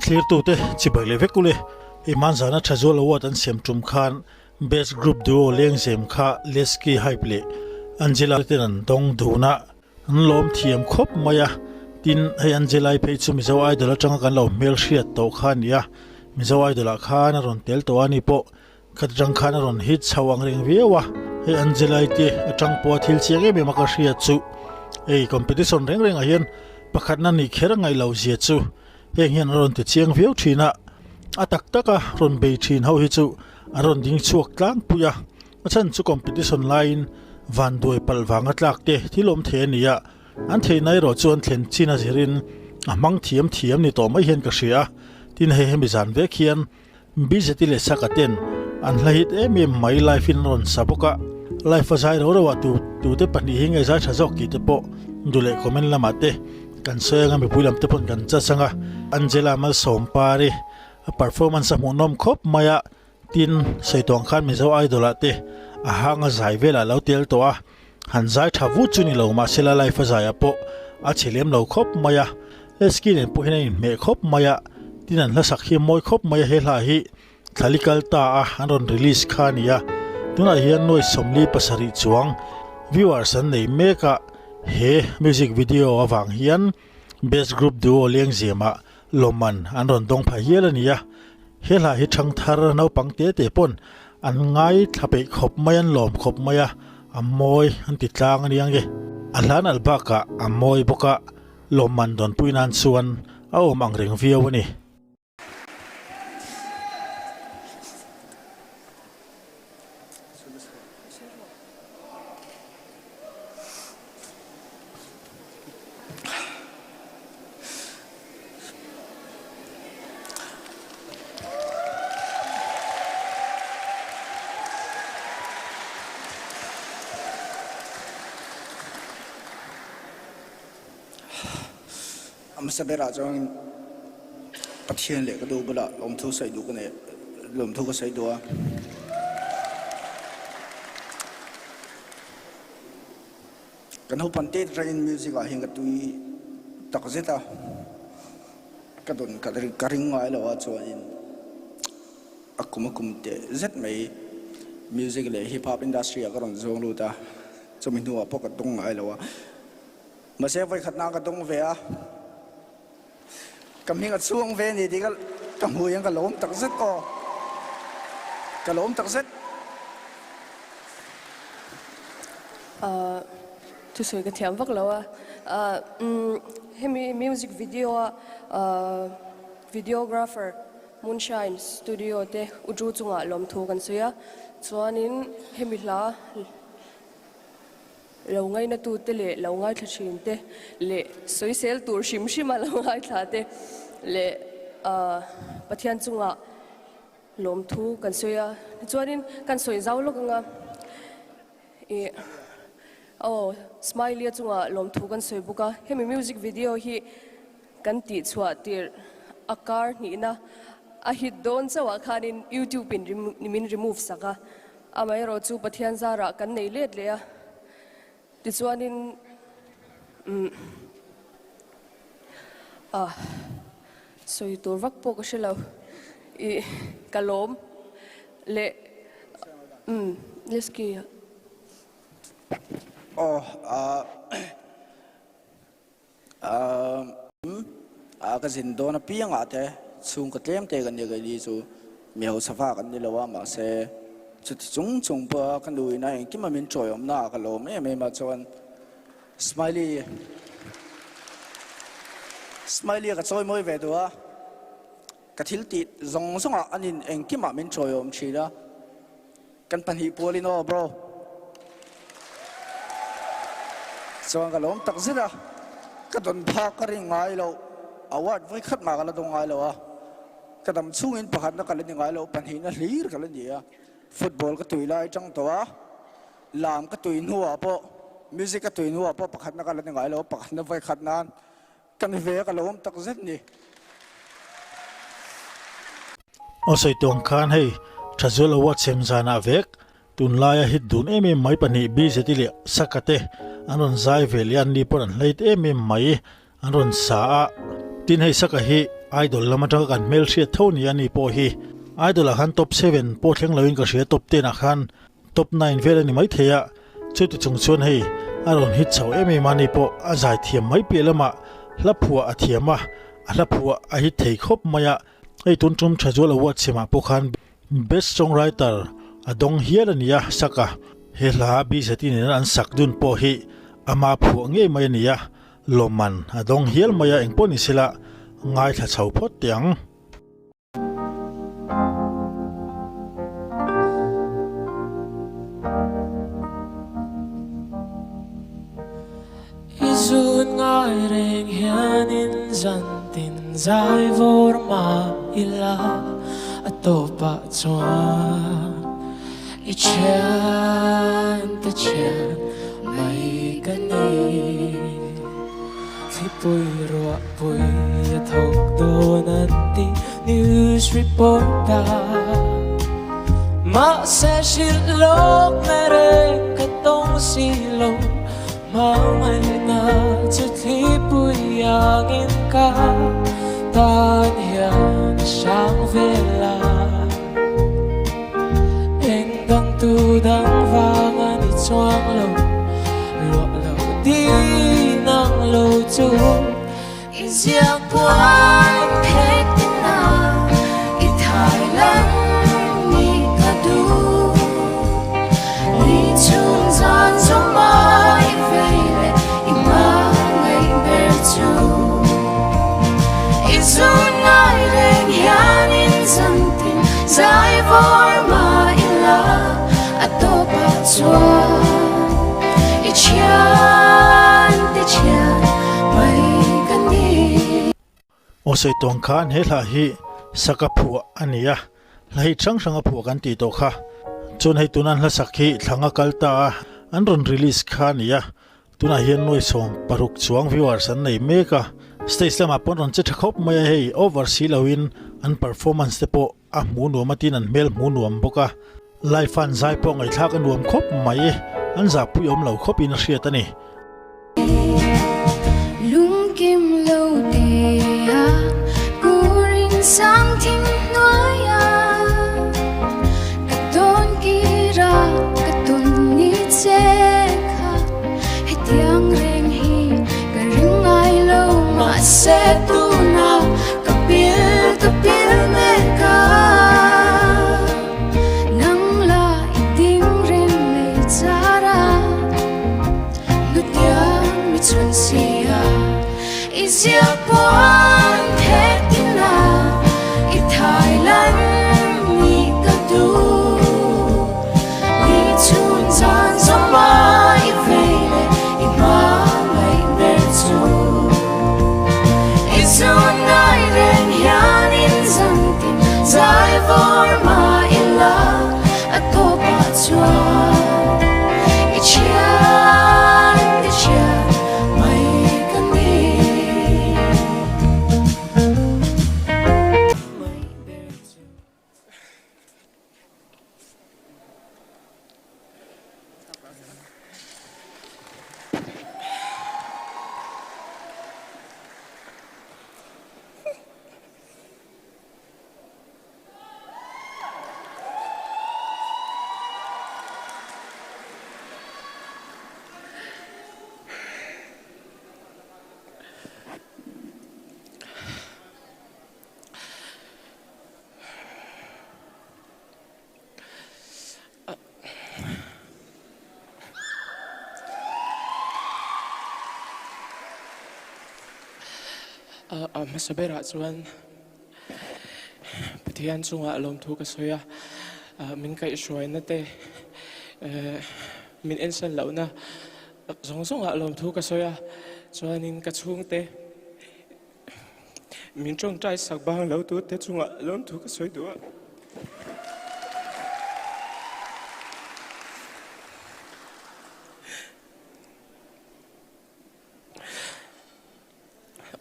Thlirtute chibai leh vek ule. Hei hmanzana Thazual Award an siam tum khan Best Group Duo lengzem kha Lesky Hype leh Angela ten an dawng dun a, an lawm thiam khawp mai a. Tin, hei Angela-i phei chu Mizo Idol atanga kan lo hmelhriat tawh kha a ni a, Mizo Idol-ah khan a rawn tel tawh a ni pawh Khat atang khan a rawn hit chho ang reng viau a, hei Angelai te atang pawha thil chiang em em a ka hriat chu hei competition reng rengah hian pakhatna nih kher a ngaih loh zia chu heng hian a rawn ti chiang viau thin a, a tak tak a rawn bei thin ho hi chu an rawn ding chhuak tlangpui a, a chhan chu competition laiin vanduai palh vanga tlak te thil awm thei a ni a, an theihna erawh chu an thlen chin a zirin a hmang thiam thiam ni tawh mai hian ka hria a, tin hei hemi zan vek hian BZT leh Saka ten an hla hit em em mai live in an rawn sa bawk a, live a zai ro ro ah tu tute pahnih hi nge zai tha zawk tih te pawh duh leh comment lamah te kan sawi anga mipui lam te pawn kan judge anga Angela Malsawmpari a performance a hmuhnawm khawp mai a, tin sawi tawh ang khan Mizo Idol ah te a hang a zai velah a lo tel tawh a, han zai tha vut chu ni lo mahsela live a zai ah pawh a chhe lem lo khawp mai a. Lesky nen pawh hian a inhmeh khawp mai a, tin an hlasak hi a mawi khawp mai a, he hla hi thlali kal ta a an rawn release kha a ni a, tunah hian nuai 47 chuang viewers an nei mek a, he music video avang hian best group duo lengziamah lawmman an rawn dawng pha hial a ni a, he hla hi thangthar naupang te te pawn an ngaithla peih khawp mai an lawm khawp mai a, a mawi an ti tlang a ni ang e. A hla nalh bakah a mawi bawk a. Lawmman dawnpui nan chuan a awm ang reng viau a ni. A hmasa berah chuan Pathian leh ka duh bulah lawmthu sawi duh ka nei lawmthu ka sawi duh a. Ka naupang te atangin music ah hian ka tui tak zet a, ka dawn ka ring ngai lo a chuanin a kum a kum teh zet mai music leh hip hop industry ah ka rawn zawng lut a. Chumi hnuah pawh ka dawng ngai lo a, mahse vawikhatna ka dawng ve a, ka hming a chhuang ve a ni tih ka hmu hian ka lawm tak zet aw, ka lawm tak zet. Ahh thusawi ka thiam vak lo a, ahh umm hemi music video a ahh videographer Moonshine studio te u Drew chungah lawmthu kan sawi a, chuanin hemi hla Lo ngainatute leh lo ngaithla thinte leh sawisel tur hrim hrima lo ngaithla te leh Pathian chungah lawmthu kan sawi a. Tichuanin kan sawi zau lawk anga ih aw Smiley-a chungah lawmthu kan sawi bawk a. Hemi music video hi kan tihchhuah tirh a kar hnihna a hit dawn chauhah khanin YouTube in min remove sak a. Amaherawh chu Pathian zarah kan nei let leh a, tichuanin umm ah sawi tur vak pawh ka hre lo ih ka lawm leh umm Lesky. Aw ah ah umm ah ka zin dawn apiangah te chhungkaw tlem te kan ni keini chu mi hausa vak an ni lo a mahse chuti chung chung pawha ka nu ina engkim a min tawiawmna ah ka lawm em em a chuan Smiley Smiley a ka chawi mawi ve duh a ka thil tih zawng zawngah anin engkimah min tawiawm thin a Kan pahnih pualin aw bro. Chuan ka lawm tak zet a, ka dawn phak ka ring ngai lo, award vawi khat mah ka la dawng ngai lo a, ka dam chhungin pakhatna ka la ni ngai lo, pahnihna hlir ka la ni a, football ka tui lai atang tawh a, lam ka tui hnuah pawh, music ka tui hnuah pawh pakhatna ka la ni ngai lo, pakhatna vawi khat nan ka ni ve a, ka lawm tak zet ni. Aw sawi tuang khan hei Thazual Award sem zanah vek tunlaia hit dun em em mai pahnih BZI leh Saka te an rawn zai ve leh a, an ni pawh an hleit em em mai an rawn sa a. Tin hei Saka hi Idol lam atanga kan hmelhriat tho ni a ni pawh hi Idol ah khan top seven pawh thleng loin ka hria top ten ah khan top nine vel a ni maithei a, chuti chung chuan hei a rawn hit chho em em a ni pawh a zai thiam mai piah lamah hla phuah a thiam a, a hla phuah a hit thei khawp mai a, hei tun tum Thazual Award chhimah pawh khan Best Songwriter a dawng hial a ni a, sak a, he hla BZT nena an sak dun pawh hi ama phuah ngei mai a ni a, Lawmman a dawng hial mai a engpawh ni sela ngaithla chho phawt teh ang. I zun ngai reng hianin zan tin zai vawr mah ila a tawpah chuan I thian te thian mai ka ni. Thlipui ruahpui a thawk dawn an ti news report a. Mahse hrilh lawk na reng ka tawng si lo hmangaihna chu thlipui angin ka tan hian a hrang vel a. Eng dang tu dang vang a ni chuang lo, luah lo ti nang lo chu. I ziak puan phek tin a, i thai lan ni ka duh. Ni chhung zan zawng a i vei leh i hmangaih ber chu. I zun ngai reng hianin zan tin zai vawr mah ila a tawpah chuan i thian ti thian mai ka ni. Aw sawi tawng khan he hla hi saka phuah a ni a, hla hi hrang hranga phuah kan tih tawh kha. Chuan hei tuna an hla sak hi thlanga kal ta a, an rawn release kha a ni a, Tunah hian nuai 60 chuang viewers an nei mek a, stage lamah pawn rawn che tha khawp mai a, hei over si loin an performance te pawh a hmuh nuam a tin an hmel hmuh nuam bawk a, live a an zai pawh ngaihthlak a nuam khawp mai, an zahpui awm lo khawp in a hriat a ni. Lungkim lo te a kurin sang thing hnuai a ka tawn kir a ka tawn ni che kha hetiang reng hi ka ring ngai lo mahse tuna ka pil ka pil mek a nang la i ding reng lei char a nutiang mi chhun si a i ziak puan thek tin a i thai lan ni ka duh ni chhun zan zawng a i vei leh i hma ngaih ber chu i zun ngai reng hianin zan tin zai vawr mah ila a tawpah chuan i thian i thian mai ka ni. A hmasa berah chuan Pathian chungah lawmthu ka sawi a, min kaihhruaina te min ensan lohna zawng zawngah lawmthu ka sawi a, chuanin ka chhungte Min tawngtai sak bang lo tu te chungah lawmthu ka sawi duh a.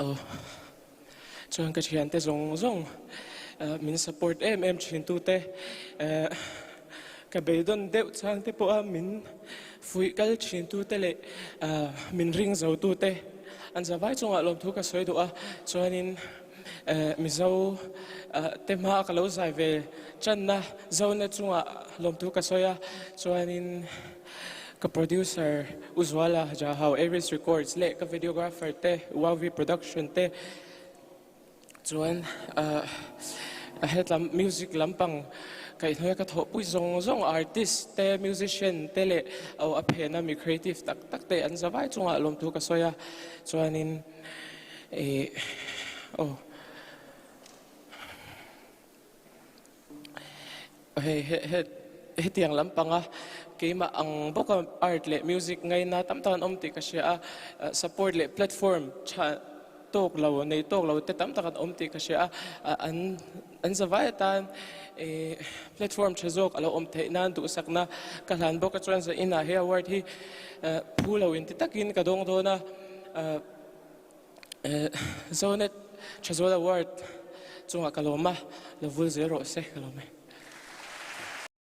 Aw chuan ka thiante zawng zawng min support em em thin tu te ka beidawn deuh chang te pawh a min fuih kal thin tu te leh min ring zo tu te An zavai chungah lawmthu ka sawi duh a, chuanin. Mizo te hma ka lo zai ve channa Zonet chungah lawmthu ka sawi a, chuanin ka producer U Zuala Jahau Aries Records leh ka videographer te Wowvi Production te chuan hetlam music lampang kaihhnuaia ka thawhpui zawng zawng artist te musician te leh a phena mi creative tak tak te an zavai chungah lawmthu ka sawi a, chuanin Ih aw hei he he hetiang lampanga keimah ang bawka art leh music ngaina tam tak an awm tih ka hria a support leh platform tha tawk lo nei tawk lo te tam tak an awm tih ka hria a an an zavai atan ih platform tha zawk a lo awm theih nan duhsakna ka hlan bawk a chuan zainah he award hi phu lo inti takin ka dawng dawn a. Zonet Thazual Award chungah ka lawm a, lo vul zel rawh se ka lawm e.